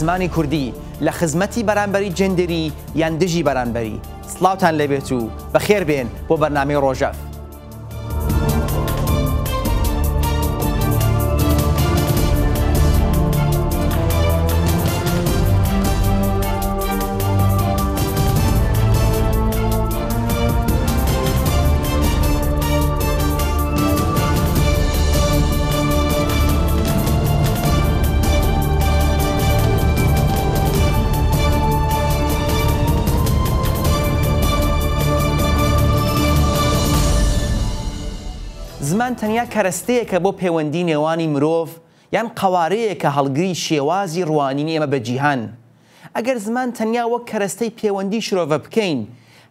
زمانی کوردی لە خزمەتی بەرامبەری جێندەری یان دژی بەرانبەری؟ سڵاوتان لێبێت و بەخێر بێن بۆ بەرنامەی ڕۆژەڤ. زمان تەنیا کەرەستەیەکە بۆ پەیوەندی نێوانی مرۆڤ یان قەوارەیەکە هەڵگری شێوازی ڕوانینی ئێمە بە جیهان؟ ئەگەر زمان تەنیا وەک کەرەستەی پێوەندی شرۆڤە بکەین،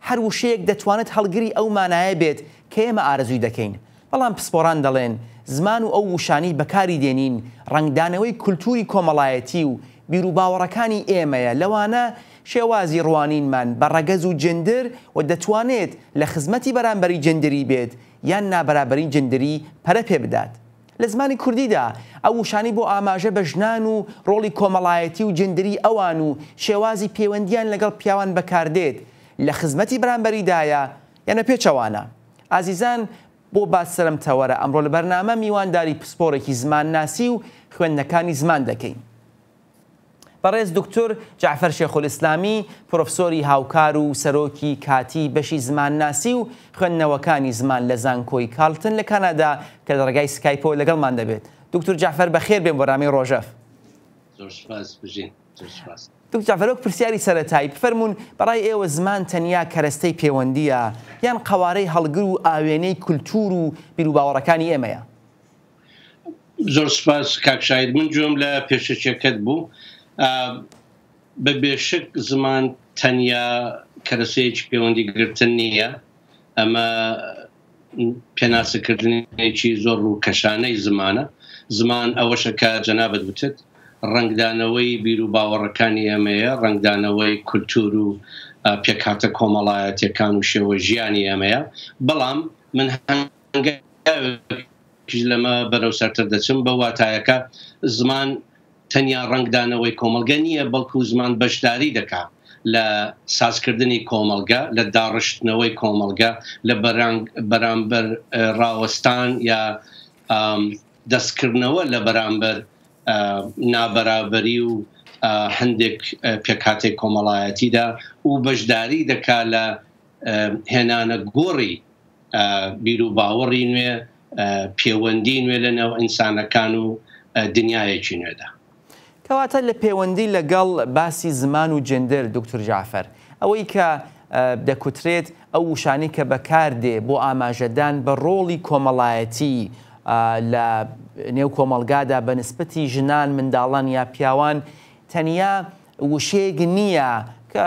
هەر وشەیەک دەتوانێت هەڵگری ئەو مانایە بێت کە ئێمە ئارەزووی دەکەین. بەڵام پسپۆڕان دەڵێن زمان و ئەو وشانەی بەکاری دێنین ڕەنگدانەوەی کولتووری کۆمەڵایەتی و بیروباوەڕەکانی ئێمەیە، لەوانە شێوازی ڕوانینمان بە ڕەگەز و جێندر و دەتوانێت لە خزمەتی بەرامبەری جێندری بێت یان نابەرابەری جێندری پەرە پێ بدات. لە زمانی کوردیدا ئەو وشانەی بۆ ئاماژە بە ژنان و ڕۆڵی کۆمەڵایەتی و جێندری ئەوان و شێوازی پەیوەندییان لەگەڵ پیاوان بەکاردێت لە خزمەتی بەرامبەریدایە یان بە پێچەوانە؟ ئازیزان بۆ باس سەرم تەوەرە ئەمڕۆ لە بەرنامە میوانداری پسپۆڕێکی زمانناسی و خوێندنەکانی زمان دەکەین. بەڕێز دوکتور جەعفەر شێخولئیسلامی، پرۆفسۆری هاوکار و سەرۆکی کاتیی بەشی زمانناسی و خوێندنەوەکانی زمان لە زانکۆی کارلتن لە کانادا کە لە ڕێگای سکایپەوە لەگەڵمان دەبێت. دوکتور جەعفەر بەخێر بێن بۆ بەرنامەی ڕۆژەڤ. زۆر سوپاس بژین. زۆر سوپاس. دوکتور جەعفەر وەک پرسیاری سەرەتایی بفەرموون بەڕای ئێوە زمان تەنیا کەرەستەی پێوەندییە یان قەوارەی هەڵگر و ئاوێنەی کولتوور و بیروباوەڕەکانی ئێمەیە؟ زۆر سپاس کاک شاهید من گوێم لە پێشەکیەکەت بوو بە بێشک زمان تەنیا کەرەسەیەکی پەیوەندی گرتن نییە ئەمە پێناسەکردنێکی زۆر ڕووکەشانەی زمانە زمان ئەوەشە کە جەنابەت وتت ڕەنگدانەوەی بیر و باوەڕەکانی ئێمەیە ڕەنگدانەوەی کولتور و پێکهاتە کۆمەڵایەتیەکان و شێوە ژیانی ئێمەیە بەڵام من هەنگاوێکیش لەمە بەرەو سەرتر دەچم بە واتایەکە زمان تەنیا ڕەنگدانەوەی کۆمەڵگە نییە بەڵکو زمان بەشداری دەکا لە سازکردنی کۆمەڵگە لە داڕشتنەوەی کۆمەڵگە لە بەرامبەر ڕاوەستان یا دەستکردنەوە لە بەرامبەر نابەرابەری و هەندێک پێکهاتەی کۆمەڵایەتیدا و بەشداری دەکا لە هێنانە گۆڕی بیروباوەڕی نوێ، پێوەندی نوێ لە نێو ئینسانەکان و دنیایەکی نوێدا. کەواتە لە پێوەندی لەگەڵ باسی زمان و جێندەر دوکتور جەعفەر، ئەوەی کە دەکوترێت ئەو وشانەی کە بەکار دێ بۆ ئاماژەدان بە ڕۆڵی کۆمەڵایەتی لە نێو کۆمەڵگادا بە نسبەتی ژنان، منداڵان یا پیاوان تەنیا وشەیەک نییە کە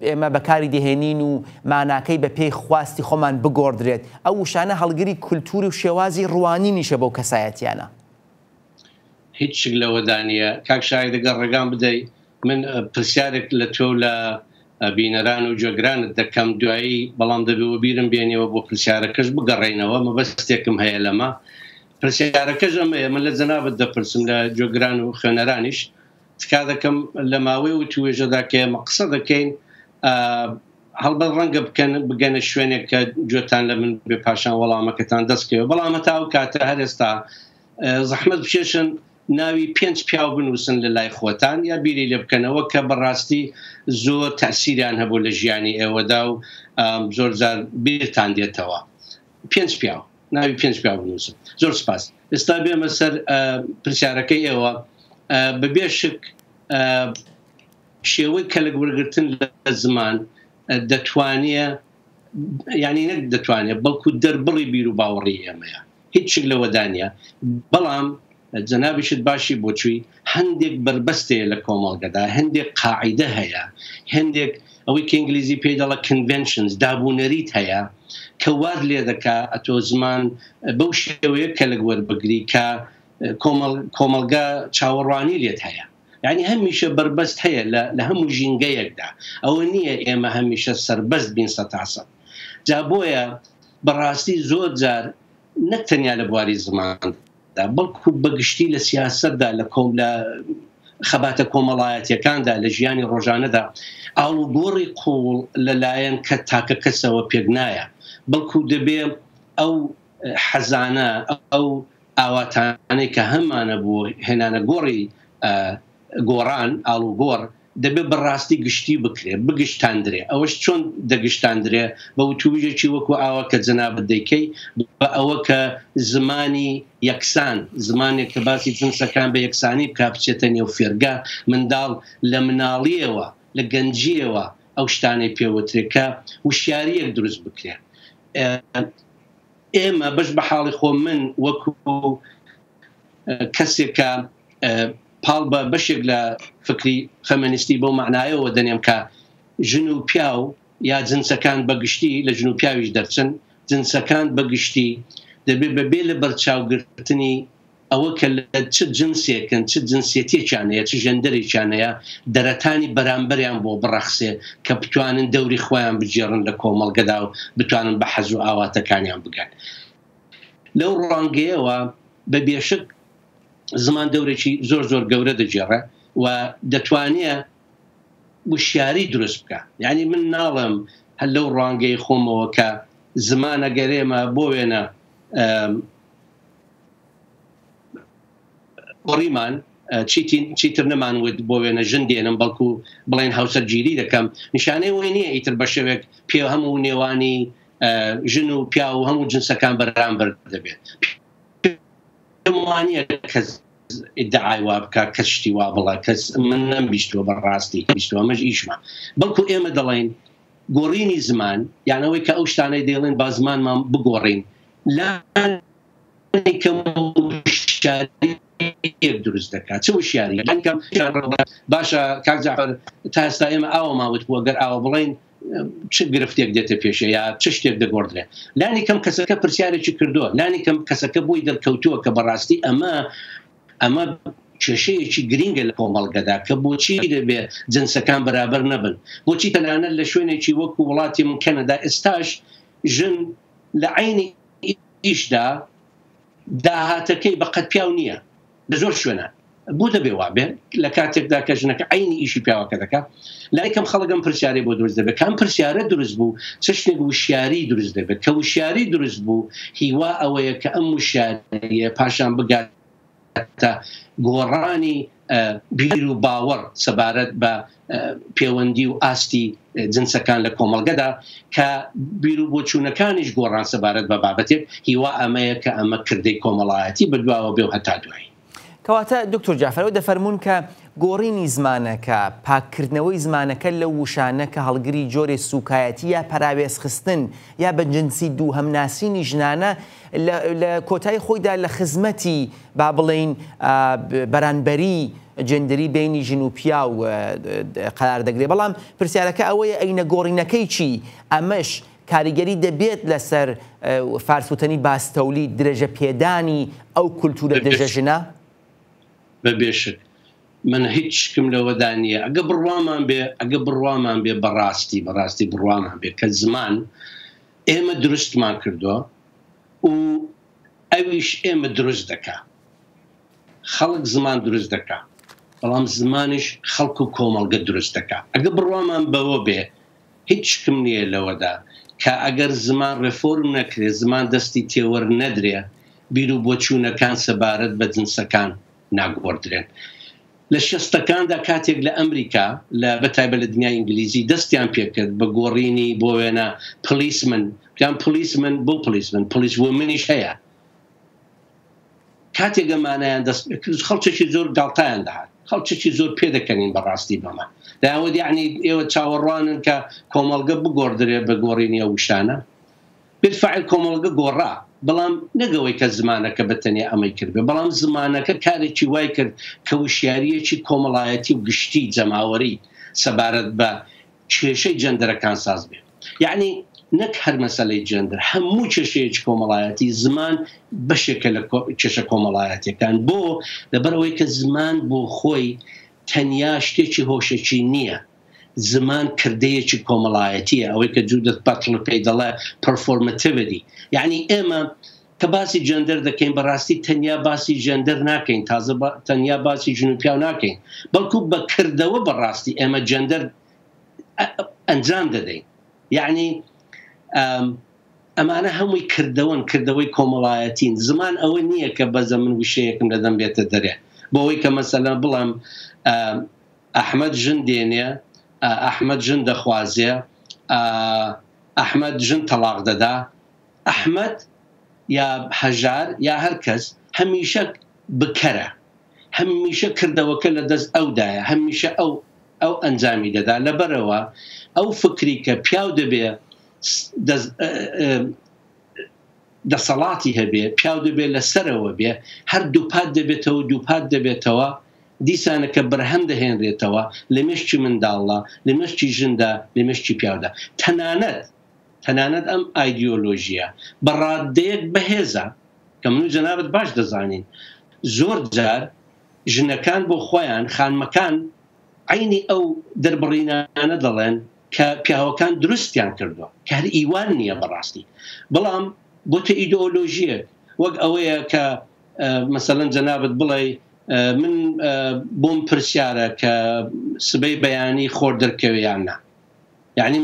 ئێمە بەکاری دەهێنین و ماناکەی بە پێی خواستی خۆمان بگۆڕدرێت، ئەو وشانە هەڵگری کولتوور و شێوازی ڕوانینیشە بەو کەسایەتیانە. هیچ شک لەوەدا نییە. کاک شاهید گەر ڕێگام بدەی من پرسیارێک لە تۆ و لە بینەران و گوێگرانت دەکەم دوایی بەڵام دەبێ وەبیرم بێنیەوە بۆ پرسیارەکەش بگەڕێینەوە مەبەستێکم هەیە لەمە پرسیارەکەش ئەمەیە من لە جەنابت دەپرسم لە گوێگران و خوێنەرانیش تکا دەکەم لە ماوەی وتوێژەدا کە ئێمە قسە دەکەین هەڵبەت ڕەنگە بکەن بگەنە شوێنێک کە گوێتان لە من بێ پاشان وەڵامەکەتان دەست کەوێ بەڵام هەتا ئەو کاتە هەر ئێستا زەحمەت بکێشن ناوی پێنج پیاو بنووسن لە لای خۆتان یا بیری لێ بکەنەوە کە بەڕاستی زۆر تەسیریان هەبوو لە ژیانی ئێوەدا و زۆر جار بیرتان دێتەوە پێنج پیاو ناوی پێنج پیاو بنووسن زۆر سپاس ئێستا بێمە سەر پرسیارەکەی ئێوە بە بێ شک شێوەی کەلک وەرگرتن لە زمان دەتوانێ یعنی نەک دەتوانێت بەڵکو دەربڕی بیر و باوەڕی ئێمەیە هیچ شک لەوەدا نییە بەڵام جەنابیشت باشی بۆچووی هەندێک بەربەست هەیە لە کۆمەڵگەدا، هەندێک قاعیدە هەیە، هەندێک ئەوەی کە ئینگلیزی پێی دەڵێ conventions، دابونەریت هەیە کە وات لێ دەکا ئەتۆ زمان بەو شێوەیە کەلک وەربگری کە کۆمەڵگە چاوەڕوانی لێت هەیە. یعنی هەمیشە بەربەست هەیە لە هەموو ژینگەیەکدا، ئەوە نییە ئێمە هەمیشە سەربەست بین سەتاسەد. جا بۆیە بەڕاستی زۆر جار نەک تەنیا لە بواری زماندا، بەڵکو بە گشتی لە سیاسەتدا، لە کۆم لە خەباتە کۆمەڵایەتیەکاندا لە ژیانی ڕۆژانەدا ئاڵوگۆڕی قووڵ لەلایەن کە تاکە کەسەوە پێک نایە بەڵکو دەبێ ئەو حەزانە ئەو ئاواتانەی کە هەمانە بۆ هێنانە گۆڕی گۆڕان، ئاڵوگۆڕ، دەبێ بە ڕاستی گشتی بکرێ، بگشتاندرێ. ئەوەش چۆن دەگشتاندرێ؟ بە وتووژێکی وەکوو ئاوا کە جەنابت دەیکەی، بە ئەوە کە زمانی یەکسان، زمانێک کە باسی جنسەکان بە یەکسانی بکا بچێتە نێو فێرگە، منداڵ لە مناڵییەوە، لە گەنجییەوە ئەو شتانەی پێ وترێ کە وشیارییەک دروست بکرێ. ئێمە بەش بە حاڵی خۆم من وەکوو کەسێک کە پاڵ بە بەشێک لە فکری فەمەنیستی بەو مەعنایەوە دەنێم کە ژن و پیاو یا جنسەکان بە گشتی لە ژن و پیاویش دەرچن جنسەکان بە گشتی دەبێ بە بێ لە بەرچاوگرتنی ئەوە کە لە چ جنسێکن چ جنسێتیەکیان هەیە چ ژەندەرێکیان هەیە دەرەتانی بەرامبەریان بۆ بڕەخسێ کە بتوانن دەوری خۆیان بگێڕن لە کۆمەڵگەدا و بتوانن بە حەز و ئاواتەکانیان بگەن. لەو ڕوانگەیەوە بە بێشک زمان دەورێکی زۆر زۆر گەورە دەگێڕێ و دەتوانێ وشیاری دروست بکە. یعنی من ناڵێم هەر لەو ڕوانگەی خۆمەوە کە زمان ئەگەر ئێمە بۆ وێنە گۆڕیمان چیتر نەمان وت بۆ وێنە ژن دێنم بەڵکو بڵێن هاوسەرگیری دەکەم نیشانەی وەی نییە ئیتر بە شێوێک پێ هەموو نێوانی ژن و پیاو و هەموو جنسەکان بەرامبەر دەبێت. پێم وانییە کەس ئیدعای وا بکات، کەس شتی وا بڵێ، کەس من نەمبیستووە بە ڕاستی بیستووە، ئەمەش ئیشمە. بەڵکو ئێمە دەڵێین گۆڕینی زمان، یان ئەوەی کە ئەو شتانەی دەیڵێن با زمانمان بگۆڕین، لانی کەم وشیارییەک دروست دەکات. چ وشیارییەک؟ لانی کەم باشە کاک جەعفەر، تا ئێستا ئێمە ئاوامان وتبوو، گەر ئاوا بڵێین چ گرفتێک دێتە پێشێ یا چ شتێک دەگۆڕدرێ لانی کەم کەسەکە پرسیارێکی کردووە لانی کەم کەسەکە بۆی دەرکەوتووە کە بەڕاستی ئەمە ئەمە کێشەیەکی گرینگە لە کۆمەڵگەدا کە بۆچی دەبێ جنسەکان بەرابەر نەبن بۆچی تەنانەت لە شوێنێکی وەکو وڵاتی من کەنەدا ئێستاش ژن لە عینی ئیشدا داهاتەکەی بە قەد پیاو نییە لە زۆر شوێنان بۆ دەبێ وابێ لە کاتێکدا کە ژنەکە عینی ئیشی پیاوەکە دەکا لای کەم خەڵک ئەم پرسیارەی بۆ دروست دەبێت کە ئەم پرسیارە دروست بوو چشتێک وشیاری دروست دەبێت کە وشیاری دروست بوو هیوا ئەوەیە کە ئەم وشیاریە پاشان بگاتە گۆڕانی بیر و باوەڕ سەبارەت بە پێوەندی و ئاستی جنسەکان لە کۆمەڵگەدا کە بیر و بۆچوونەکانیش گۆڕان سەبارەت بە بابەتێک، هیوا ئەمەیە کە ئەمە کردەی کۆمەڵایەتی بەدواوە بێ و هەتا دوایی. کەواتە دکتۆر جەعفەر ئەوە دەفەرموون کە گۆڕینی زمانەکە، پاککردنەوەی زمانەکە لەو وشانە کە هەڵگری جۆرێ سووکایەتی یا پەراوێزخستن یا بە جنسی دووهەم ناسینی ژنانە لە لە کۆتایی خۆیدا لە خزمەتی با بڵێین بەرانبەری جێندەری بەینی ژن و پیاو قەرار دەگرێت بەڵام پرسیارەکە ئەوەیە ئەی نەگۆڕینەکەی چی؟ ئەمەش کاریگەری دەبێت لەسەر فارس وتەنی باس تەولید درێژە پێدانی ئەو کولتوورە دژە ژنە؟ بە بێشک من هیچ شکم لەوەدا نییە ئەگە بڕوامان بێ ئەگە بڕوامان بێ بەڕاستی بەڕاستی بڕوامان بێ کە زمان ئێمە دروستمان کردووە و ئەویش ئێمە دروست دەکا. خەڵک زمان دروست دەکا، بەڵام زمانیش خەڵک و کۆمەڵگە دروست دەکا. ئەگەر بڕوامان بەوە بێ، هیچ شکم نییە لەوەدا کە ئەگەر زمان ڕێفۆرم نەکرێ، زمان دەستی تێوەر نەدرێ، بیر و بۆچوونەکان سەبارەت بە جنسەکان ناگۆڕدرێن. لە شەستەکاندا کاتێک لە ئەمریکا، لە بە تایبەت لە دنیای ئینگلیزی دەستیان پێکرد بە گۆڕینی بۆ وێنە policeman، وتیان policeman بۆ policeman، police woman یش هەیە. کاتێک ئەمانەیان دەست پێکرد خەڵکێکی زۆر گاڵتایان دەهات، خەڵکێکی زۆر پێدەکەنین بە ڕاستی بەمە. دەیانوت یەعنی ئێوە چاوەڕوانن کە کۆمەڵگە بگۆڕدرێ بە گۆڕینی ئەو وشانە؟ بالفعل کۆمەڵگە گۆڕا، بەڵام نەک ئەوەی کە زمانەکە بە تەنیا ئەمەی کردبێ، بەڵام زمانەکە کارێکی وای کرد کە وشیارییەکی کۆمەڵایەتی و گشتی جەماوەری سەبارەت بە کێشەی جێندەرەکان ساز بێ. یەعنی نەک هەر مەسەلەی جێندەر، هەموو کێشەیەکی کۆمەڵایەتی زمان بەشێکە لە کێشە کۆمەڵایەتییەکان. بۆ؟ لەبەر ئەوەی کە زمان بۆ خۆی تەنیا شتێکی هۆشەکی نییە، زمان کردەیەکی کۆمەڵایەتییە، ئەوەی کە جودت بەتڵر پێی دەڵێ Performativity، یەعنی ئێمە. کە باسی جێندەر دەکەین بەڕاستی تەنیا باسی جێندەر ناکەین، تازە تەنیا باسی ژن و پیاو ناکەین، بەڵکو بە کردەوە بەڕاستی ئێمە جێندەر ئەنجام دەدەین. یەعنی ئەمانە هەمووی کردەوەن، کردەوەی کۆمەڵایەتین. زمان ئەوە نییە کە بەزە من وشەیەکم لە دەم بێتە دەرێ بۆ ئەوەی کە مەسەلەن بڵێم ئەحمەد ژن دێنێ، ئەحمەد ژن دەخوازێ، ئەحمەد ژن تەڵاق دەدا. ئەحمەد یا هەژار یا هەر کەس هەمیشە بکەرە، هەمیشە کردەوەکە لە دەست ئەودایە، هەمیشە ئەو ئەو ئەنجامی دەدا. لەبەرئەوە ئەو فکری کە پیاو دەبێ دەسەڵاتی هەبێ، پیاو دەبێ لە سەرەوە بێ، هەر دووپات دەبێتەوە و دووپات دەبێتەوە، دیسانەکە بەرهەم دەهێنرێتەوە لە مێشکی منداڵدا، لە مێشکی ژندا، لە مێشکی پیاودا. تەنانەت تەنانەت ئەم ئایدیۆلۆژییە بە ڕاددەیەک بەهێزە کە من و جەنابت باش دەزانین زۆر جار ژنەکان بۆ خۆیان، خانمەکان عەینی ئەو دەربڕینانە دەڵێن کە پیاوەکان دروستیان کردووە، کە هەر ئیوان نییە بەڕاستی، بەڵام بۆتە ئیدۆلۆژییەک، وەک ئەوەیە کە مەسەلەن جەنابت بڵێی من بۆم پرسیارە کە سبەی بەیانی خۆر دەرکەوێ یان نا. یانی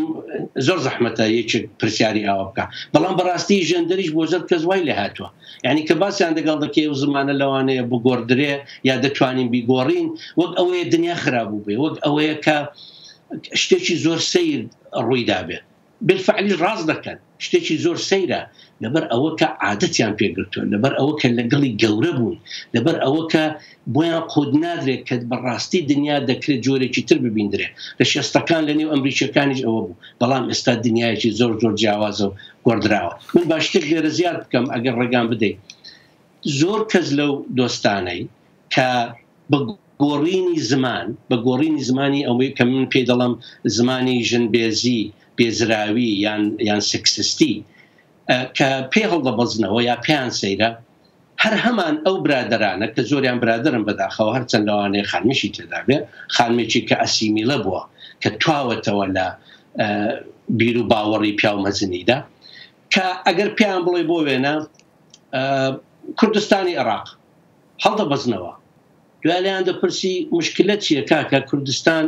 زۆر زەحمەتە یەکێک پرسیاری ئاوا بکا بەڵام بەڕاستی ژێندەریش بۆ زۆر کەس وای لێ هاتووە یعنی کە باسیان دەگەڵ دەکەی ئەو زمانە لەوانەیە بگۆڕدرێ یا دەتوانین بیگۆڕین وەک ئەوەیە دنیا خراپ بووبێ وەک ئەوەیە کە شتێکی زۆر سەیر ڕوویدابێ بالفعلیش ڕاست دەکەن شتێکی زۆر سەیرە لەبەر ئەوە کە عادەتیان پێ گرتووە، لەبەر ئەوە کە لەگەڵی گەورە بوون، لەبەر ئەوە کە بۆیان قوت نادرێت کە بە ڕاستی دنیا دەکرێت جۆرێکی تر ببیندرێت. لە شێستەکان لە نێو ئەمریکییەکانیش ئەوە بوو، بەڵام ئێستا دنیایەکی زۆر زۆر جیاوازە و گۆڕدراوە. من با شتێک لێرە زیاد بکەم ئەگەر ڕێگام بدەی. زۆر کەس لەو دۆستانەی کە بە گۆڕینی زمان، بە گۆڕینی زمانی ئەوەی کە من پێی دەڵێم زمانی ژنبێزی، بێزراوی یان یان سێکسستی کە پێی هەڵدەبەزنەوە یا پێیان سەیرە، هەر هەمان ئەو برادەرانە کە زۆریان برادەرن بەداخەوە هەرچەند لەوانەیە خانمیشی تێدا بێ، خانمێکی کە ئەسیمیلە بووە، کە تواوەتەوە لە بیر و باوەڕی پیاو مەزنیدا، کە ئەگەر پێیان بڵێ بۆ وێنە کوردستانی عێراق هەڵدەبەزنەوە. دوای لێیان دەپرسی موشکلە چیە کاکە کوردستان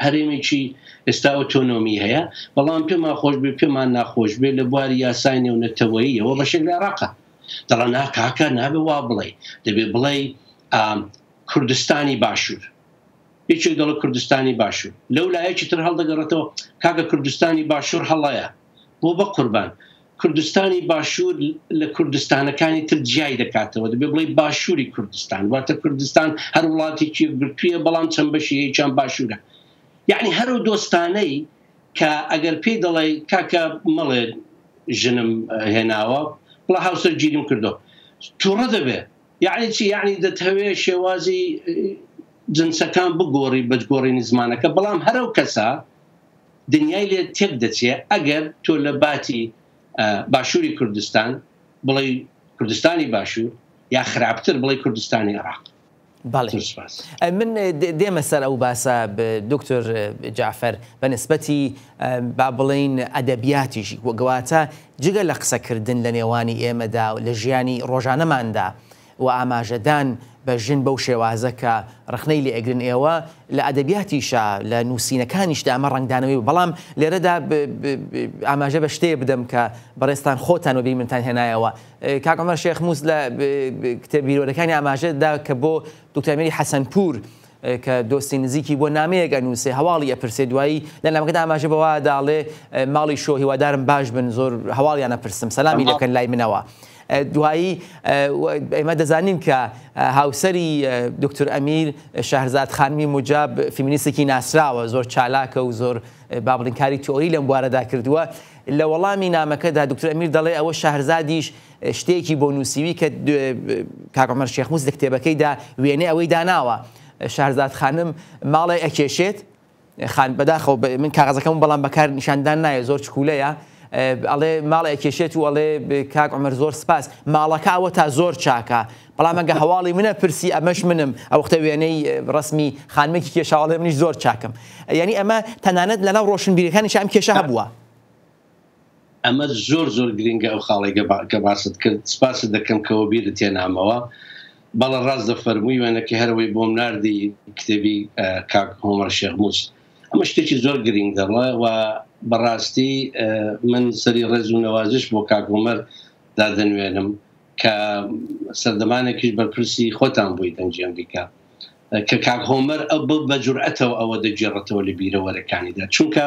هەرێمێکی ئێستا ئۆتۆنۆمی هەیە بەڵام پێمان خۆش بێ پێمان ناخۆش بێ لە بواری یاسای نێونەتەوەییەوە بەشێک لە عێراقە دەڵێ نا کاکە نابێ وا بڵێی دەبێ بڵێی کوردستانی باشوور یەکێک دەڵێ کوردستانی باشوور لەو لایەکی تر هەڵدەگەڕێتەوە کاکە کوردستانی باشوور هەڵەیە بۆ بەقوربان کوردستانی باشوور لە کوردستانەکانی تر جیای دەکاتەوە، دەبێ بڵێی باشووری کوردستان، واتە کوردستان هەر وڵاتێکی یەکگرتوویە بەڵام چەند بەشی یەکیان باشوورە. یەعنی هەر ئەو دۆستانەی کە ئەگەر پێی دەڵێی کاکە مەڵێ ژنم هێناوە، بڵێ هاوسەرگیریم کردووە، تووڕە دەبێ. یەعنی چی؟ یەعنی دەتهەوێ شێوازی جنسەکان بگۆڕی بە گۆڕینی زمانەکە، بەڵام هەر ئەو کەسە دنیای لێ تێک دەچێ ئەگەر تۆ لە باتی باشووری کوردستان بڵێی کوردستانی باشوور یا خراپتر بڵێی کوردستانی عێراق. بەڵێ من دێمە سەر ئەو باسە دکتۆر جەعفەر بە نسبەتی با بڵێین ئەدەبیاتیش وەگواتە جگە لە قسەکردن لە نێوانی ئێمەدا و لە ژیانی ڕۆژانەماندا و ئاماژەدان بە ژن بەو شێوازە کە ڕەخنەی لێ ئەگرن ئێوە لە ئەدەبیاتیشا لە نووسینەکانیشدا ئەمە ڕەنگدانەوەی بوو بەڵام لێرەدا ئاماژە بە شتێ بدەم کە بەڕێزتان خۆتان وەبیر منتان هێنایەوە کاک عومەر شێخ موس لە کتێب بیرۆرەکانی ئاماژە دا کە بۆ دکتۆر ئەمیری حەسەنپوور کە دۆستی نزیکی بووە نامەیەک ئەنووسێ هەواڵی ئەپرسێ دوایی لە نامەکەدا ئاماژە بەوە داڵێ ماڵی شۆ هیوادارم باش بن زۆر هەواڵیان ئەپرسم سەلامی لێ بکەن لای منەوە دوایی ئێمە دەزانین کە هاوسەری دکتۆر ئەمیر شەهرزاد خانمی موجاب فیمینیستێکی ناسراوە زۆر چالاکە و زۆر با بڵێین کاری تئۆری لەم بوارەدا کردووە لە وەڵامی نامەکەدا دکتۆر ئەمیر دەڵێ ئەوە شەهرزادیش شتێکی بۆ نووسیوی کە کاک عومەر شێخموس لە کتێبەکەیدا وێنەی ئەوەی داناوە شەهرزاد خانم ماڵێ ئەکێشێت خان بەداخەوە من کاغەزەکەم بەڵام بەکار نیشاندان نایە زۆر چکولەیە ئەڵێ ماڵێ ئەکێشێت و ئەڵێ کاک عومەر زۆر سپاس ماڵەکە ئەوە تا زۆر چاکە بەڵام ئەگە هەواڵی منە پرسی ئەمەش منم ئەوەختە وێنەی ڕەسمی خانمێکی کێشاوە ئەڵێ منیش زۆر چاکم یعنی ئەمە تەنانەت لەناو ڕۆشنبیرەکانیش ئەم کێشە هەبووە. ئەمە زۆر زۆر گرینگە ئەو خاڵەی کە باست کرد، سپاست دەکەم کە وەبیرت هێنامەوە. بەڵێ ڕاست دەفەرمووی وێنەکەی هەر ئەوەی بۆم ناردی کتێبی کاک هۆمەر شێخموس. ئەمە شتێکی زۆر گرینگ دەڵێ و بەڕاستی من سەری ڕێز و نەوازش بۆ کاک هۆمەر دادەنوێنم کە سەردەمانێکیش بەرپرسی خۆتان بووی دەنگی ئەمریکا کە کاک هۆمەر ئەو بە جورئەتەوە ئەوە دەگێڕێتەوە لە بیرەوەرەکانیدا چونکە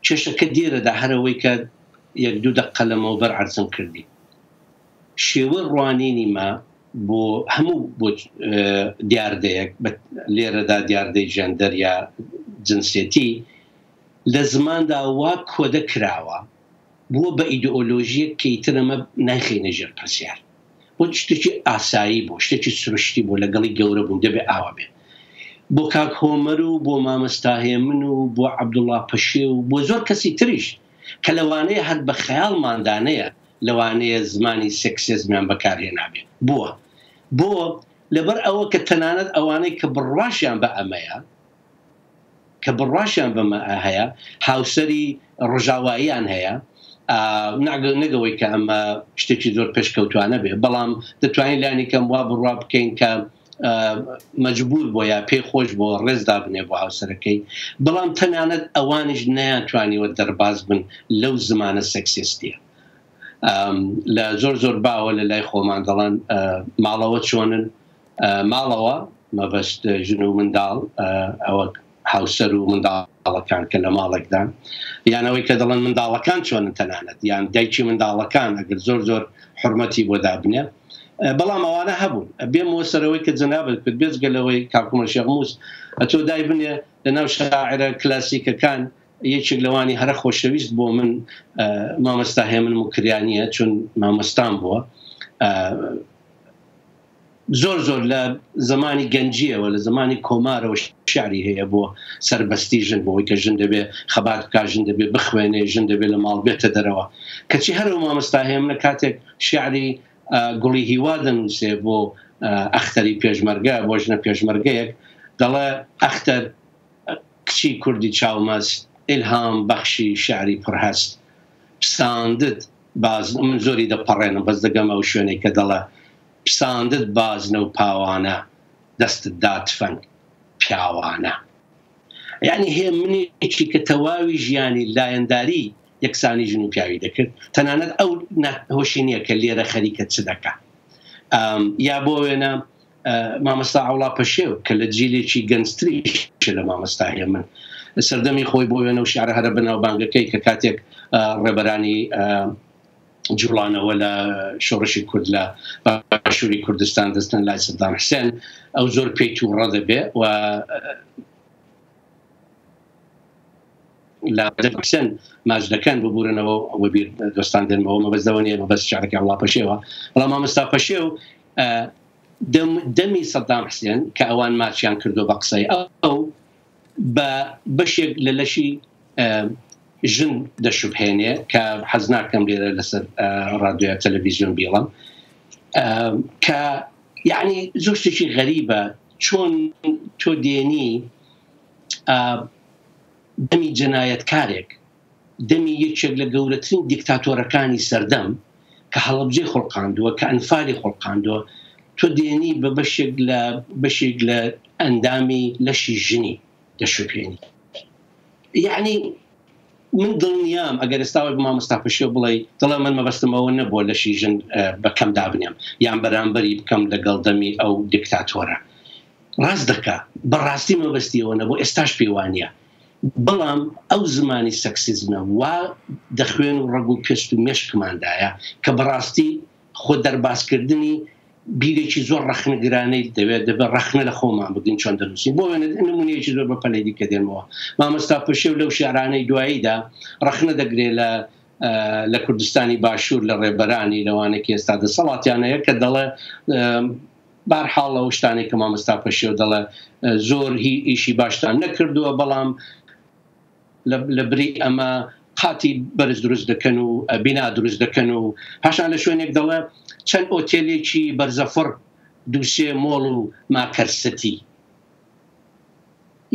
کێشەکە دێرەدا هەر ئەوەی کە یەک دوو دەقە لەمەوبەر عەرزم کردی شێوەی ڕوانینی مە بۆ هەموو بۆ دیاردەیەک لێرەدا دیاردەی جێندەر یا جنسێتی لە زماندا وا کۆدە کراوە بووە بە ئیدئۆلۆژییەک کە ئیتر ئەمە نایخەینە ژێر پرسیار. بۆ شتێکی ئاسایی بوو، شتێکی سروشتی بوو، لەگەڵی گەورە بووین، دەبێ ئاوا بێ. بۆ کاک هۆمەر و بۆ مامۆستا هێمن و بۆ عەبدوڵڵا پەشێو و بۆ زۆر کەسی تریش کە لەوانەیە هەر بە خەیاڵماندا نەیە، لەوانەیە زمانی سێکسێزمیان بەکار هێنابێ. بۆ؟ بۆ لەبەر ئەوە کە تەنانەت ئەوانەی کە بڕواشیان بە ئەمەیە، کە بڕواشیان بەمە هەیە هاوسەری ڕۆژاواییان هەیە نەگەوەی کە ئەمە شتێکی زۆر پێشکەوتوانە بێ بەڵام دەتوانین لانی کەم وا بڕوا بکەین کە مەجبور بۆ یا پێی خۆش بۆ ڕێز دابنێ بۆ هاوسەرەکەی بەڵام تەنانەت ئەوانیش نەیانتوانیوە دەرباز بن لەو زمانە سێکسیستیە لە زۆر زۆر باوە لە لای خۆمان دەڵێن ماڵەوە چۆنن ماڵەوە مەبەست ژن و منداڵ ئەوە هاوسەر و منداڵەکان کە لە ماڵێکدان یان ئەوەی کە دەڵێن منداڵەکان چۆنن تەنانەت یان دایکی منداڵەکان ئەگەر زۆر زۆر حرمەتی بۆ دابنێ بەڵام ئەوانە هەبوون بێمەوە سەرەوەی کە جەنابت کرد بێجگە لەوەی کاکومە شێخ موس ئەتۆ دای بنێ لەناو شاعرە کلاسیکەکان یەکێک لەوانی هەرە خۆشەویست بۆ من مامۆستا هێمن موکریانیە چون مامۆستام بووە زۆر زۆر لە زمانی گەنجیەوە لە زمانی کۆمارەوە شعری هەیە بۆ سربەستی ژن بۆی کە ژن دەبێ خەبات بکا ژن دەبێ بخوێنێ ژن دەبێ لە ماڵ بێتە دەرەوە کەچی هەرو مامۆستا هێمنە کاتێک شعری گوڵی هیوا دەنووسێ بۆ ئەختەری پێشمەرگە بۆ ژنە پێشمەرگەیەک دەڵێ ئەختەر کچی کوردی چاومەست ئیلهام بەخشی شعری پڕهەست پساندت باز من زۆری دەپەڕێنم بەس دەگەمە ئەو شوێنەی کە دەڵێ پساندت بازنە و پاوانە دەستت دا تفەنگ پیاوانە یعنی هێمنێکی کە تەواوی ژیانی لایەنداری یەکسانی ژن و پیاوی دەکرد تەنانەت ئەو هۆشی نییە کە لێرە خەریکە چ دەکا یا بۆ وێنە مامۆستا عەوڵا پەشێو کە لە جیلێکی گەنجتریشە لە مامۆستا هێمن سەردەمی خۆی بۆ وێنە و شیعرە هەرە بەناوبانگەکەی کە کاتێک ڕێبەرانی جوڵانەوە لە شۆڕشی کورد لە باشووری کوردستان دەستن لای سەدام حسێن ئەو زۆر پێی تووڕە دەبێ و لە حسێن ماچ دەکەن ببورنەوە وەبیر دۆستان دێنمەوە مەبەست لەوە نییە مەبەست شعرەکەی عەوڵا پەشێوە بەڵام مامۆستا پەشێو دەمی سەدام حسێن کە ئەوان ماچیان کردو بە قسەی ئەو بە بەشێک لە لەشی ژن دەشوبهێنێ کە حەز ناکەم لێرە لەسەر ڕادیۆ تەلەڤیزیۆن بیڵم کە یعنی زۆر شتێکی غەریبە چۆن تۆ دێنی دەمی جەنایەتکارێک، دەمی یەکێک لە گەورەترین دیکتاتۆرەکانی سەردەم کە هەڵەبجەی خوڵقاندووە، کە ئەنفالی خوڵقاندووە، تۆ دێنی بە بەشێک لە بەشێک لە ئەندامی لەشی ژنی دەشوبهێنی. یەعنی من دڵنیام ئەگەر ئێستا وەک مامۆستا پەشێو بڵێی دەڵێ من مەبەستم ئەوە نەبووە لەشی ژن بە کەم دابنێم یان بەرامبەری بکەم لەگەڵ دەمی ئەو دیکتاتۆرە. ڕاست دەکا بەڕاستی مەبەستی ئەوە نەبوو ئێستاش پێی وانیە بەڵام ئەو زمانی سەکسیزمە وا دە خوێن و ڕەگ و پێست و مێشکماندایە کە بەڕاستی خۆ دەربازکردنی بیرێکی زۆر ڕەخنەگرانەی دەوێت دەبێت ڕەخنە لە خۆمان بگرین چۆن دەنووسین بۆ وێنە نمونەیەکی زۆر بە پەلەی دیکە دێنمەوە مامۆستا پەشێو لەو شعرانەی دواییدا ڕەخنە دەگرێ لە لە کوردستانی باشوور لە ڕێبەرانی لەوانەیە کە ئێستا دەسەڵاتیان هەیە کە دەڵێ بەهەرحاڵ ئەو شتانەی کە مامۆستا پەشێو دەڵێ زۆر هی ئیشی باشتان نەکردووە بەڵام لە بری ئەمە قاتی بەرز دروست دەکەن و بینا دروست دەکەن و پاشان لە شوێنێک دەڵێ چەند ئۆتێلێکی بەرزەفڕ دووسێ مۆڵ و ماکەرستی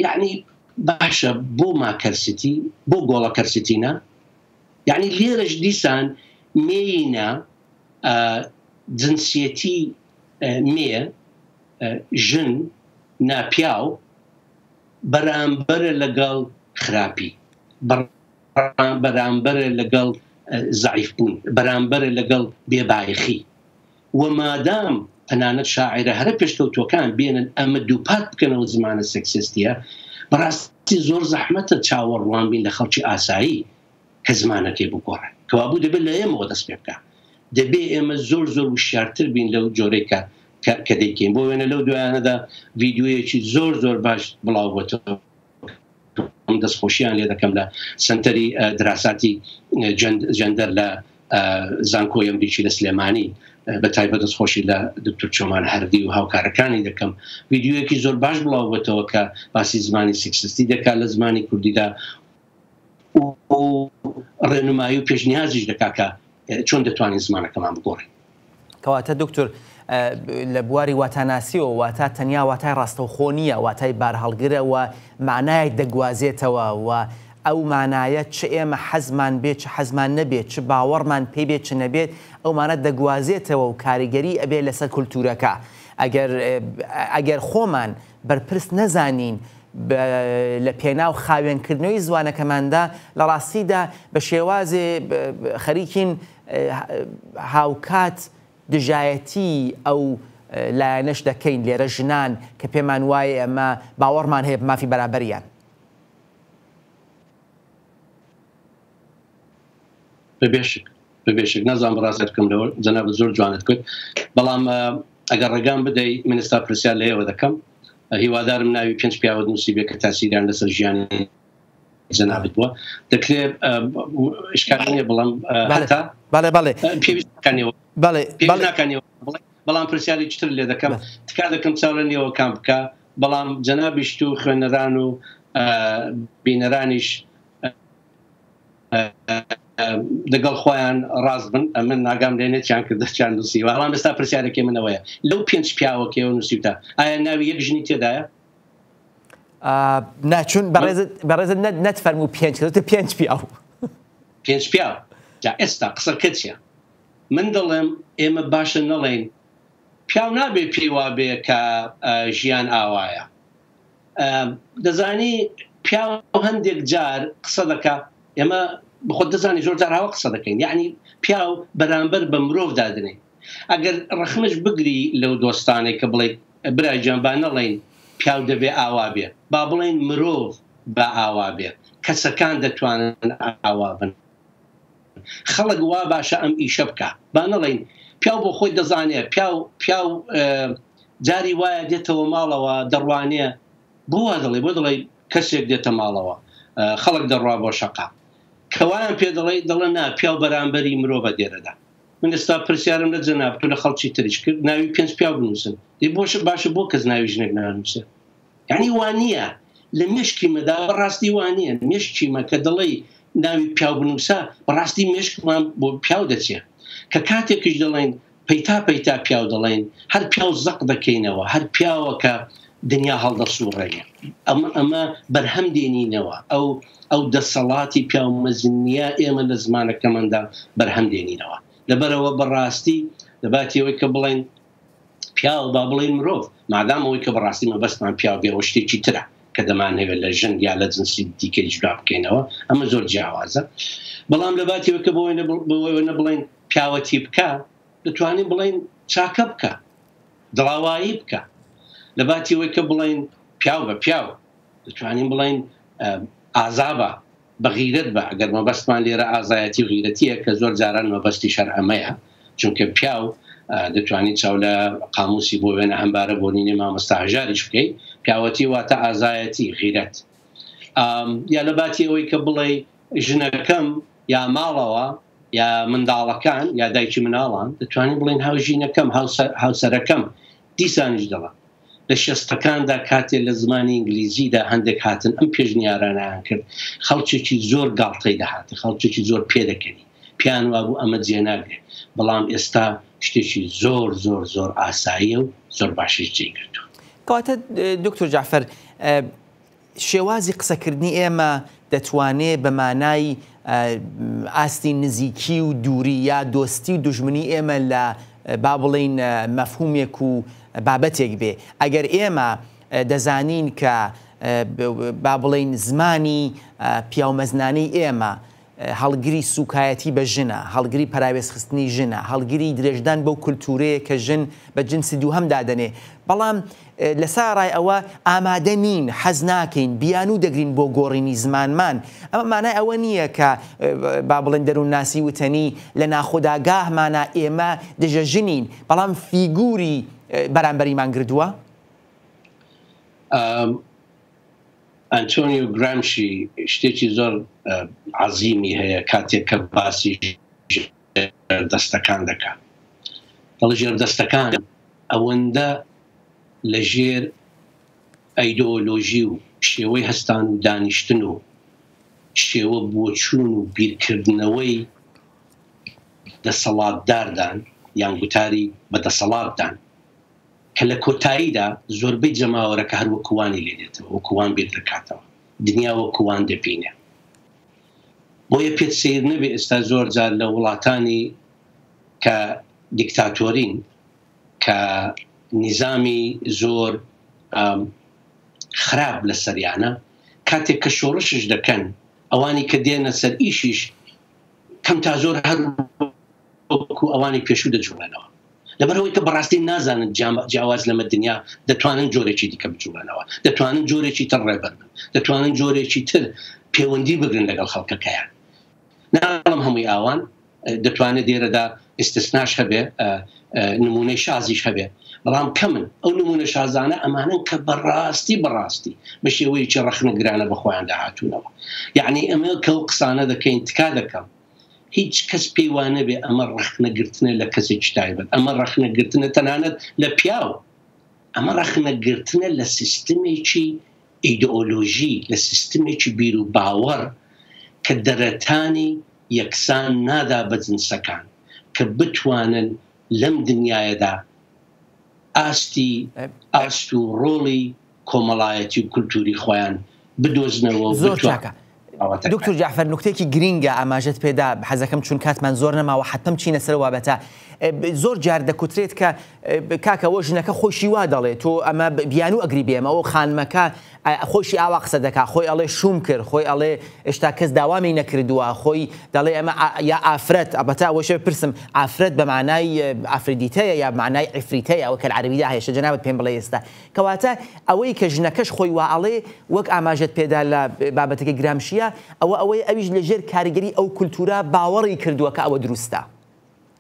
یعنی باشە بۆ ماکەرستی بۆ گۆڵەکەرستی نا؟ یعنی لێرەش دیسان مێینە جنسیەتی مێ ژن ناپیاو بەرامبەرە لەگەڵ خراپی، بەرامبەرە لەگەڵ زەعیف بوون، بەرامبەرە لەگەڵ بێبایەخی. و مادام تەنانەت شاعیرە هەرە پێشکەوتووەکان بێنن ئەمە دووپات بکەنەوە زمانە سێکسیستییە، بەڕاستی زۆر زەحمەتە چاوەڕوان بین لە خەڵکی ئاسایی کە زمانەکەی بگۆڕێ. کەوابوو دەبێت لە ئێمەوە دەست پێ بکا. دەبێ ئێمە زۆر زۆر وشیارتر بین لەو جۆرەی کە کە دەیکەین. بۆ وێنە لەو دوایانەدا ڤیدیۆیەکی زۆر زۆر باش بڵاو بۆتەوە من دەستخۆشیان لێ دەکەم لە سەنتەری دراساتی جەندەر لە زانکۆی ئەمریکی لە سلێمانی بە تایبەت دەستخۆشی لە دکتۆر چۆمان هەردی و هاوکارەکانی دەکەم ڤیدیۆیەکی زۆر باش بڵاو بۆتەوە کە باسی زمانی سیکسستی دەکات لە زمانی کوردیدا و ڕێنمایی و پێشنیازیش دەکات کە چۆن دەتوانین زمانەکەمان بگۆڕین. کەواتە دکتۆر لە بواری واتاناسیەوە واتا تەنیا واتای ڕاستەوخۆ نییە، واتای بارهەڵگرە و مانایەک دەگوازێتەوە و ئەو مانایە چ ئێمە حەزمان بێت چ حەزمان نەبێت، چ باوەڕمان پێی بێت چ نەبێت، ئەو مانا دەگوازێتەوە و کاریگەری ئەبێت لەسەر کولتوورەکە. ئەگەر ئەگەر خۆمان بەرپرس نەزانین لە پێناو خاوێنکردنەوەی زوانەکەماندا، لە ڕاستیدا بە شێوازێ خەریکین هاوکات دژایەتی ئەو لایەنەش دەکەین، لێرە ژنان کە پێمان وایە ئێمە باوەڕمان هەیە بە مافی بەرابەریان. بەبێ شک بەبێ شک نازانم ڕاست بکەم لەوە جەنابت زۆر جوانت کرد بەڵام ئەگەر ڕێگام بدەی من ئێستا پرسیار لە ئێوە دەکەم هیوادارم ناوی پێنج پیاوت نووسی بێ کە تاسیریان لەسەر ژیانی جەنابت بووە دەکرێت ئشکال نییە بڵم هەتا بەڵێ بەڵێ پێویست ناکانەوە بەڵێ پێویست ناکانەوە بڵێ بەڵام پرسیارێکی تر لێ دەکەم تکا دەکەم چاو لە نێوەکان بکە بەڵام جەنابیشت و خوێنەران و بینەرانیش دەگەڵ خۆیان ڕاست بن ئەمن ناگام لێ نێ چیان کردە چیان نووسیوە بەڵام ئێستا پرسیارەکەی من ئەوەیە لەو پێنج پیاوەکەیەوە نووسیوتە ئایا ناوی یەک ژنی تێدایە؟ نا چون بەڕێزت بەڕێزت نەت فەرموو پێنج کەس پێنج پیاو پێنج پیاو جا ئێستا قسەکە چیە من دەڵێم ئێمە باشە نەڵێین پیاو نابێ پێی وابێ کە ژیان ئاوایە دەزانی پیاو هەندێک جار قسە دەکا ئێمە بخۆت دەزانی زۆر جار هاوە قسە دەکەین یعنی پیاو بەرامبەر بە مرۆڤ دادنێ ئەگەر ڕەخنەش بگری لەو دۆستانەی کە بڵێ برای گیان با نەڵێین پیاو دەبێ ئاوا بێ با بڵێین مرۆڤ با ئاوا بێ کەسەکان دەتوانن ئاوا بن خەڵک وا باشە ئەم ئیشە بکا با نەڵێین پیاو بۆ خۆی دەزانێ پیاو پیاو جاری وایە دێتەوە ماڵەوە دەڕوانێ بۆ وا دەڵێ بۆ دەڵێ کەسێک دێتە ماڵەوە خەڵک دەڕوا بۆ شەقام کەوایان پێ دەڵێ دەڵێ نا پیاو بەرامبەری مرۆڤە دێرەدا من ئێستا پرسیارم لە جەنابت و لە خەڵکی تریش کرد ناوی پێنج پیاو بنووسن دەی بۆش باشە بۆ کەس ناوی ژنێک نانووسێ یعنی وانە لە مێشکی مەدا بەڕاستی وانە مێشکی مە کە دەڵێی ناوی پیاو بنووسە بەڕاستی مێشکمان بۆ پیاو دەچێ کە کاتێکیش دەڵێن پەیتا پەیتا پیاو دەڵێن هەر پیاو زەق دەکەینەوە هەر پیاوە کە دنیا هەڵدەسوڕێنێ ئەمە ئەمە بەرهەم دێنینەوە ئەو ئەو دەسەڵاتی پیاو مەزنیە ئێمە لە زمانەکەماندا بەرهەم دێنینەوە لەبەرئەوە بەڕاستی لەباتی ئەوەی کە بڵێین پیاو با بڵێین مرۆڤ مادام ئەوەی کە بەڕاستی مەبەستمان پیاو بێ ئەوە شتێکی ترە کە دەمانهەوێت لە ژن یا لە جنسی دیکەی جودا بکەینەوە ئەمە زۆر جیاوازە بەڵام لەباتی ئەوەی کە بۆ نەبڵێین پیاوەتی بکە دەتوانین بڵێین چاکە بکە دڵاوایی بکە لەباتی ئەوەی کە بڵێین پیاو بە پیاو دەتوانین بڵێین ئازابە بە غیرەت بە ئەگەر مەبەستمان لێرە ئازایەتی و غیرەتیە کە زۆر جاران مەبەستی شەر ئەمەیە چونکە پیاو دەتوانین چاو لە قاموسی بۆ وێنە هەمبارە بۆنینی مامۆستا هەژاریش بکەی پیاوەتی واتە ئازایەتی غیرەت یا لە باتی ئەوەی کە بڵێ ژنەکەم یا ماڵەوە یا منداڵەکان یا دایکی مناڵان دەتوانین بڵێن هاوژینەکەم هاوسەرەکەم دیسانیش دەڵێم لە شەستەکاندا کاتێ لە زمانی ئینگلیزیدا هەندێک هاتن ئەم پێشنیارانەیان کرد خەڵکێکی زۆر گاڵتەی دەهات خەڵکێکی زۆر پێدەکەنی پێیان وابوو ئەمە جێناگرێ بەڵام ئێستا شتێکی زۆر زۆر زۆر ئاساییە و زۆر باشیش جێی گرتووە. کەواتە دکتۆر جەعفەر شێوازی قسەکردنی ئێمە. دەتوانێ بە مانای ئاستی نزیکی و دووری یا دۆستی و دوژمنی ئێمە لە با بڵێین مەفهومێک و بابەتێک بێ. ئەگەر ئێمە دەزانین کە با بڵێین زمانی پیاومەزنانەی ئێمە هەڵگری سووکایەتی بە ژنە، هەڵگری پەراوێزخستنی ژنە، هەڵگری درێژدان بەو کولتوورەیە کە ژن بە جنسی دووهەم دادەنێ، بەڵام لە سەرەڕای ئەوە ئامادە نین، حەز ناکەین، بیانوو دەگرین بۆ گۆڕینی زمانمان. ئەمە مانای ئەوە نییە کە با بڵێین دەروونناسی وتەنی لە ناخوداگاهمانا ئێمە دژە ژنین، بەڵام فیگوری بەرامبەریمان گردووە. ئەنتۆنیۆ گرامشی شتێکی زۆر عەزیمی هەیە کاتێک کە باسی ژێردەستەکان دەکات دەڵێ ژێردەستەکان ئەوەندە لە ژێر ئەیدۆلۆژی و شێوەی هەستان و دانیشتن و شێوە بۆچوون و بیرکردنەوەی دەسەڵاتداردان یان گوتاری بە دەسەڵاتدان کە لە کۆتاییدا زۆربەی جەماوەرەکە هەر وەکو وانی لێ دێتەوە، وەکو وان بیر دەکاتەوە، دنیا وەکو وان دەبینێ. بۆیە پێت سەیر نەبێ ئێستا زۆر جار لە وڵاتانی کە دیکتاتۆرین، کە نیزامی زۆر خراپ لە سەریانە، کاتێک کە شۆڕشش دەکەن، ئەوانی کە دێنە سەر ئیشیش کەم تا زۆر هەر وەکو ئەوانی پێشوو دەجوڵێنەوە. لەبەرئەوەی کە بەڕاستی نازانن جیاواز لەمە دنیا دەتوانن جۆرێکی دیکە بجوڵێنەوە، دەتوانن جۆرێکی تر ڕێبەر بن، دەتوانن جۆرێکی تر پێوەندی بگرن لەگەڵ خەڵکەکەیان. ناڵێم هەمووی ئاوان، دەتوانێت لێرەدا ئیستسناش هەبێ، نموونەی شازیش هەبێ، بەڵام کەمن. ئەو نموونە شازانە ئەمانەن کە بەڕاستی بەڕاستی بە شێوەیەکی ڕەخنەگرانە بە خۆیاندا هاتوونەوە. یەعنی ئێمە کە ئەو قسانە دەکەین تکا دەکەم هیچ کەس پێی وانەبێ ئەمە ڕەخنە گرتنە لە کەسێکی تایبەت، ئەمە ڕەخنە گرتنە تەنانەت لە پیاو، ئەمە ڕەخنە گرتنە لە سیستمێکی ئیدئۆلۆژی، لە سیستمێکی بیر و باوەڕ کە دەرەتانی یەکسان نادا بە جنسەکان کە بتوانن لەم دنیایەدا ئاستی ئاست و ڕۆڵی کۆمەڵایەتی و کولتووری خۆیان بدۆزنەوە و زۆر چاکە دکتور جەعفەر نوکتەیەکی گرینگە ئاماژەت پێدا حەزەکەم چون کاتمان زۆر نەماوە حەتمەن بچینە سەر بابەتە زۆر جار دەکوترێت کە کاکە ئەوە ژنەکە خۆشی وا دەڵێ تۆ ئەمە بیانوو ئەگری بێمە ئەو خانمەکە خۆشی ئاوا قسە دەکا خۆی ئەڵێ شوم کرد خۆی ئەڵێ ئێشتا کەس داوامی نەکردووە خۆی دەڵێ ئەمە یا ئافرەت ئەبەتا ئەوەشە پرسم ئافرەت بە معنای ئافریدیتەیە یا معنای عفریتەیە ئەوە کە لە عەرەبیدا هەیە شە جەنابت پێم بڵێ ئێستا کەواتە ئەوەی کە ژنەکەش خۆی وا ئەڵێ وەک ئاماژەت پێدا لە بابەتەکەی گرامشییە ئەوە ئەوەیە ئەویش لە ژێر کاریگەری ئەو کولتوورە باوەڕی کردووە کە ئەوە دروستە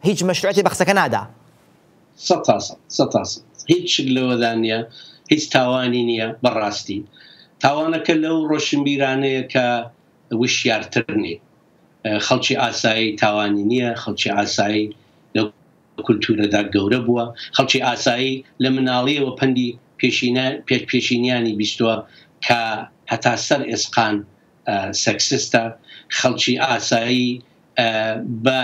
هیچ مەشروعیەتێ بە قسەکە نادا. سەتاسەد سەتاسەد هیچ شک لەوەدا نییە هیچ تاوانی نییە بەڕاستی تاوانەکە لەو ڕۆشنبیرانەیە کە وشیارتر نین خەڵکی ئاسایی تاوانی نییە خەڵکی ئاسایی لەو کولتوورەدا گەورە بووە خەڵکی ئاسایی لە مناڵیەوە پەندی پێشینە پێشینیانی بیستووە کە هەتا سەر ئێسقان سێکسیستە خەڵکی ئاسایی بە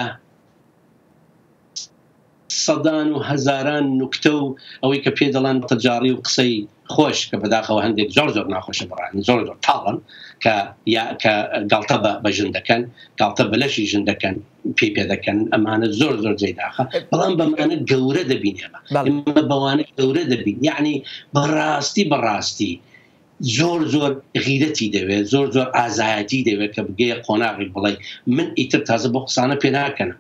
سەدان و هەزاران نوکتە و ئەوەی کە پێی دەڵێن تەجاڕی و قسەی خۆش کە بەداخەوە هەندێک زۆر زۆر ناخۆشە بەڕای من زۆر زۆر تاڵن کە یا کە گاڵتە بە بە ژن دەکەن گاڵتە بە لەشی ژن دەکەن پێی پێ دەکەن ئەمانە زۆر زۆر جێی داخە بەڵام بەمانە گەورە دەبین ئێمە ئێمە بەوانە گەورە دەبین یعنی بەڕاستی بەڕاستی زۆر زۆر غیرەتی دەوێت زۆر زۆر ئازایەتی دەوێت کە بگەیە قۆناغێک بڵێ من ئیتر تازە بۆ قسانە پێ ناکەنم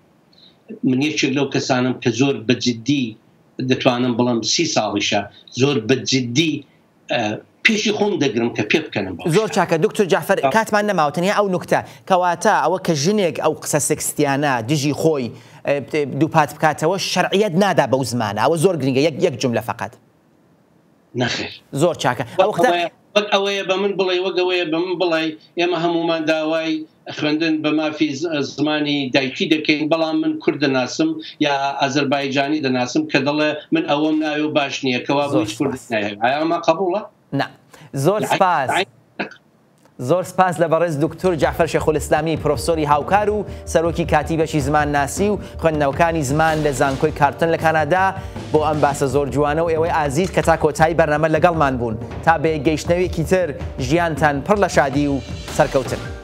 من یەکێک لەو کەسانم کە زۆر بە جدی دەتوانم بڵم سی ساڵیشە زۆر بە جدی پێشی خۆم دەگرم کە پێ بکەنم زۆر چاکە دکتۆر جعفر کاتمان نەماوە تەنیا ئەو نوکتە کەواتە ئەوە کە ژنێک ئەو قسە سێکستیانە دژی خۆی دووپات بکاتەوە شەرعیەت نادا بەو زمانە ئەوە زۆر گرنگە یەک یەک جملە فقط نەخێر. زۆر چاکە ئەو وەختە. وەک ئەوەیە بە من بڵێی وەک ئەوەیە بە من بڵێی ئێمە هەموومان داوای خوێندن بە مافی زمانی دایکی دەکەین بەڵام من کورد دەناسم یا ئازەربایجانی دەناسم کە دەڵێ من ئەوەم ناوێ و باش نییە کەوابوو زۆر هیچ کوردێک سپاس. نایهەوێ ئایا ئەمە قەبووڵە؟ نا. زۆر سپاس. زۆر سپاس لە بەڕێز دوکتور جەعفەر شێخولئیسلامی پرۆفسۆری هاوکار و سەرۆکی کاتی بەشی زمانناسی و خوێندنەوەکانی زمان لە زانکۆی کارتن لە کانادا بۆ ئەم باسە زۆر جوانە و ئێوەی ئازیز کە تا کۆتایی بەرنامە لەگەڵمان بوون تا بە یەکگەیشتنەوێکی تر ژیانتان پڕ لە شادی و سەرکەوتن.